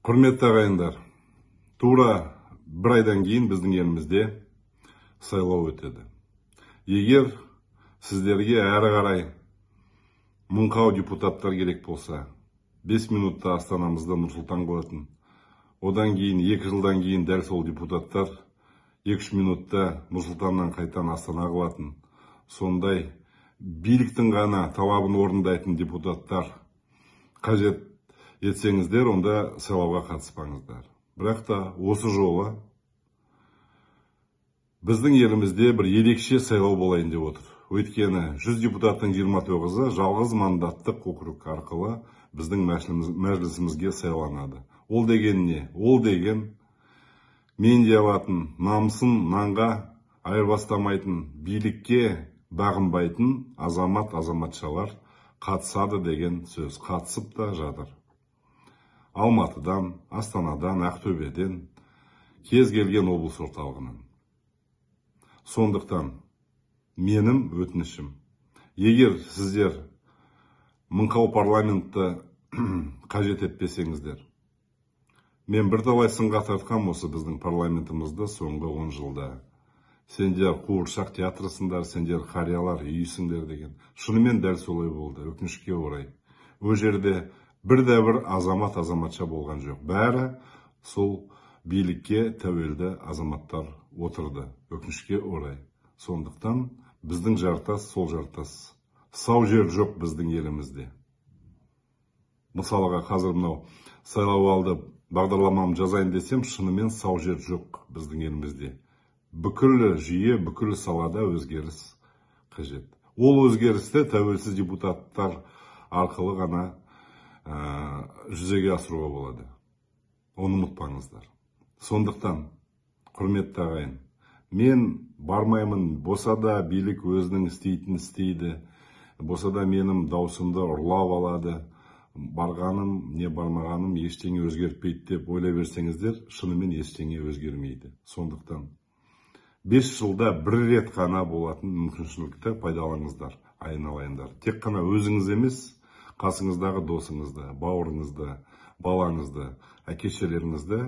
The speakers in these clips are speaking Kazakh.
Құрметті ағайындар, тура бір айдан кейін біздің елімізде сайлау өтеді. Егер сіздерге әрі қарай мыңқау депутаттар керек болса, 5 минутта астанамызда Нұр-Сұлтан қылатын, одан кейін 2 жылдан кейін дәл сол депутаттар 2-3 минутта Нұр-Сұлтаннан қайтадан Астана қылатын, сондай биліктің ғана талабын орындайтын депутаттар қажет етсеңіздер, онда сайлауға қатыспаңыздар. Бірақ та осы жолы біздің елімізде бір ерекше сайлау болайын деп отыр. Өйткені 100 депутаттың 29-ы жалғыз мандаттық округ арқылы біздің мәжілісімізге сайланады. Ол деген не? Ол деген мен де алатын, намысын нанға айырбастамайтын, билікке бағынбайтын азамат азаматшалар қатысады деген сөз. Қатысып та жатыр. Алматыдан, Астанадан, Ақтөбеден, кез келген облыс орталығынан. Сондықтан менің өтінішім, егер сіздер мыңқау парламентті қажет етпесеңіздер, мен бірталай сынға тартқам осы біздің парламентімізді соңғы 10 жылда. Сендер қуыршақ театрысыңдар, сендер қариялар үйісіңдер деген. Шынымен дәл солай болды, өкінішке орай. Ол жерде бірде бір азамат азаматша болған жоқ. Бәрі сол билікке тәуелді азаматтар отырды, өкінішке орай. Сондықтан біздің жартас сол жартас. Сау жер жоқ біздің елімізде. Мысалға, қазір мынау сайлауалды бағдарламамды жазайын десем, шынымен сау жер жоқ біздің елімізде. Бүкіл жүйе, бүкіл салада өзгеріс қажет. Ол өзгерісті тәуелсіз депутаттар арқылы ғана жүзеге асыруға болады. Оны ұмытпаңыздар. Сондықтан, құрметті ағайын, мен бармаймын, болса да билік өзінің істейтін істейді, болса да менің даусымды ұрлап алады, барғаным не бармағаным ештеңе өзгертпейді деп ойлай берсеңіздер, шынымен ештеңе өзгермейді. Сондықтан 5 жылда бір рет қана болатын мүмкіншілікті пайдаланыңыздар, айналайындар. Тек қана өзіңіз емес, қасыңыздағы досыңызды, бауырыңызды, балаңызды, әке-шешелеріңізді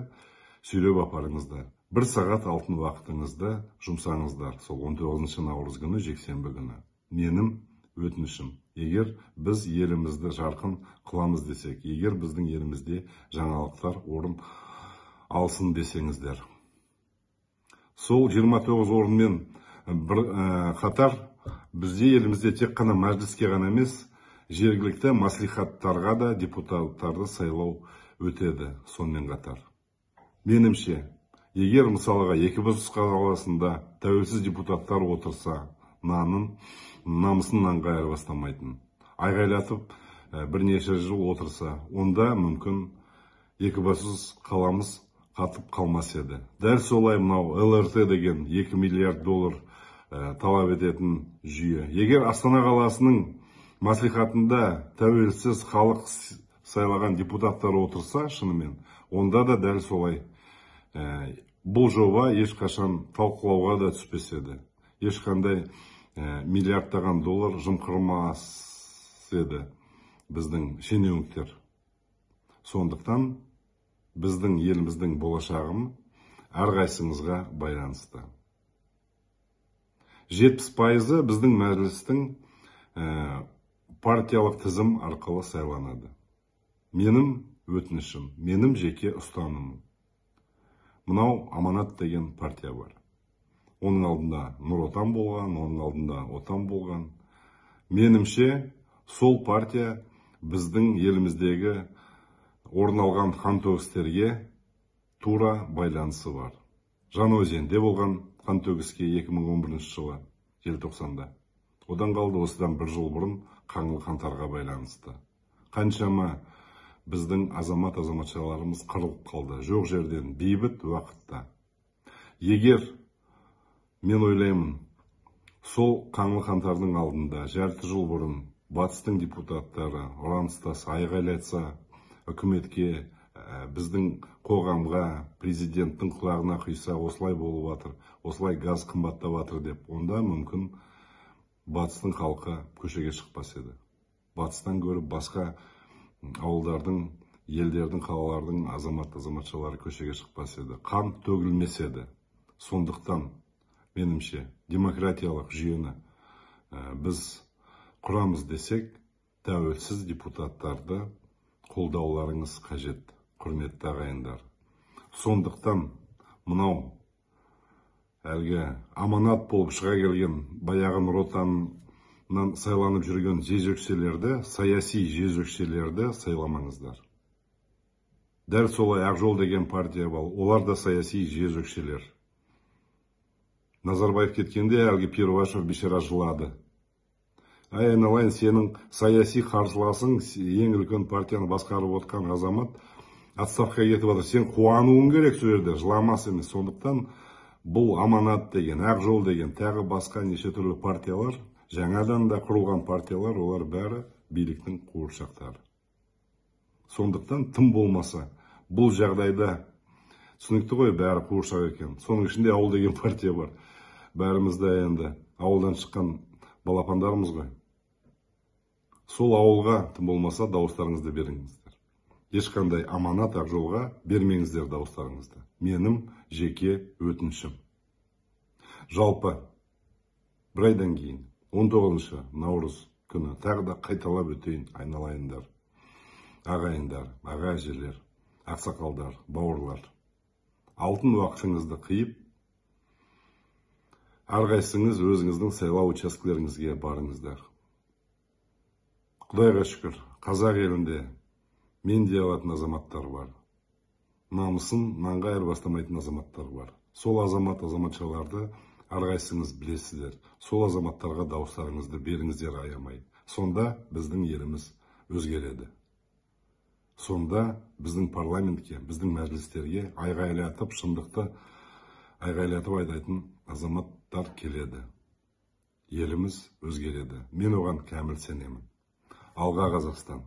сүйреп апарыңыздар. 1 сағат алтын уақытыңызды жұмсаңыздар. Сол 19 наурыз күні, жексенбі күні. Менің өтінішім, егер біз елімізді жарқын қыламыз десек, егер біздің елімізде жаңалықтар орын алсын десеңіздер. Сол 29 орынмен бір қатар бізде елімізде тек қана мәжіліске ғана емес, жергілікті мәслихаттарға да депутаттарды сайлау өтеді сонымен қатар. Менімше, егер мысалға Екібастұз қаласында тәуелсіз депутаттар отырса, нанын, намысын нанға айырбастамайтын, айғайлатып бірнеше жыл отырса, онда мүмкін Екібастұз қаламыз қатып қалмас еді. Дәл солай мынау ЛРТ деген 2 миллиард доллар талап ететін жүйе. Егер Астана қаласының мәслихатында тәуелсіз халық сайлаған депутаттар отырса, шынымен, онда да дәл солай бұл жоба ешқашан талқылауға да түспес еді. Ешқандай миллиардтаған доллар жымқырмас еді біздің шенеуніктер. Сондықтан біздің еліміздің болашағын әрқайсыңызға байланысты. 70% біздің мәжілістің партиялық тізім арқылы сайланады. Менің өтінішім, менің жеке ұстанымым. Мынау Аманат деген партия бар. Оның алдында Нұр Отан болған, оның алдында Отан болған. Менімше, сол партия біздің еліміздегі орын алған қантөгістерге тура байланысы бар. Жаңаөзенде болған қантөгіске 2011 жылы желтоқсанда. Одан қалды осыдан бір жыл бұрын қаңлы қаңтарға байланысты. Қаншама біздің азамат азаматшаларымыз қырылып қалды. Жоқ жерден бейбіт уақытта. Егер мен ойлаймын, сол қаңлы қаңтардың алдында жарты жыл бұрын батыстың депутаттары ұраныстас айғайлатса, үкіметке, біздің қоғамға, президенттің құлағына құйса, осылай болып жатыр, осылай газ қымбаттап жатыр деп, онда мүмкін батыстың халқы көшеге шықпас еді. Батыстан көріп басқа ауылдардың елдердің, қалалардың азамат азаматшалары көшеге шықпас еді, қан төгілмес еді. Сондықтан меніңше, демократиялық жүйені біз құрамыз десек, тәуелсіз депутаттарды қолдауларыңыз қажет, құрметті ағайындар. Сондықтан мынау әлгі аманат болып шыға келген баяғы Нұр Отаннан сайланып жүрген жезөкшелерді, саяси жезөкшелерді сайламаңыздар. Дәл солай Ақ жол деген партия бар, олар да саяси жезөкшелер. Назарбаев кеткенде әлгі Перуашев бейшара жылады. Ай, айналайын, сенің саяси қарсыласың, ең үлкен партияны басқарып отқан азамат отставкаға кетіп жатыр. Сен қуануың керек сол жерде, жыламас емес. Сондықтан бұл аманат деген, Ақ жол деген, тағы басқа неше түрлі партиялар, жаңадан да құрылған партиялар, олар бәрі биліктің қуыршақтары. Сондықтан тым болмаса, бұл жағдайда түсінікті ғой, бәрі қуыршақ екен. Соның ішінде Ауыл деген партия бар. Бәріміз де енді ауылдан шыққан балапандармыз ғой. Сол ауылға тым болмаса дауыстарыңызды беріңіздер. Ешқандай аманат, Ақ жолға бермеңіздер дауыстарыңызды. Менің жеке өтінішім. Жалпы бір айдан кейін 19 наурыз күні тағы да қайталап өтейін, айналайындар, ағайындар, аға әжелер, ақсақалдар, бауырлар. Алтын уақытыңызды қиып, әрқайсыңыз өзіңіздің сайлау учаскелеріңізге барыңыздар. Құдайға шүкір, қазақ елінде мен де алатын азаматтар бар. Намысын нанға айырбастамайтын азаматтар бар. Сол азамат азаматшаларды әрқайсыңыз білесіздер. Сол азаматтарға дауыстарыңызды беріңіздер аямай. Сонда біздің еліміз өзгереді. Сонда біздің парламентке, біздің мәжілістерге айғайлатып, шындықты айғайлатып айтатын азаматтар келеді. Еліміз өзгереді. Мен оған кәміл сенемін. Алға, Қазақстан!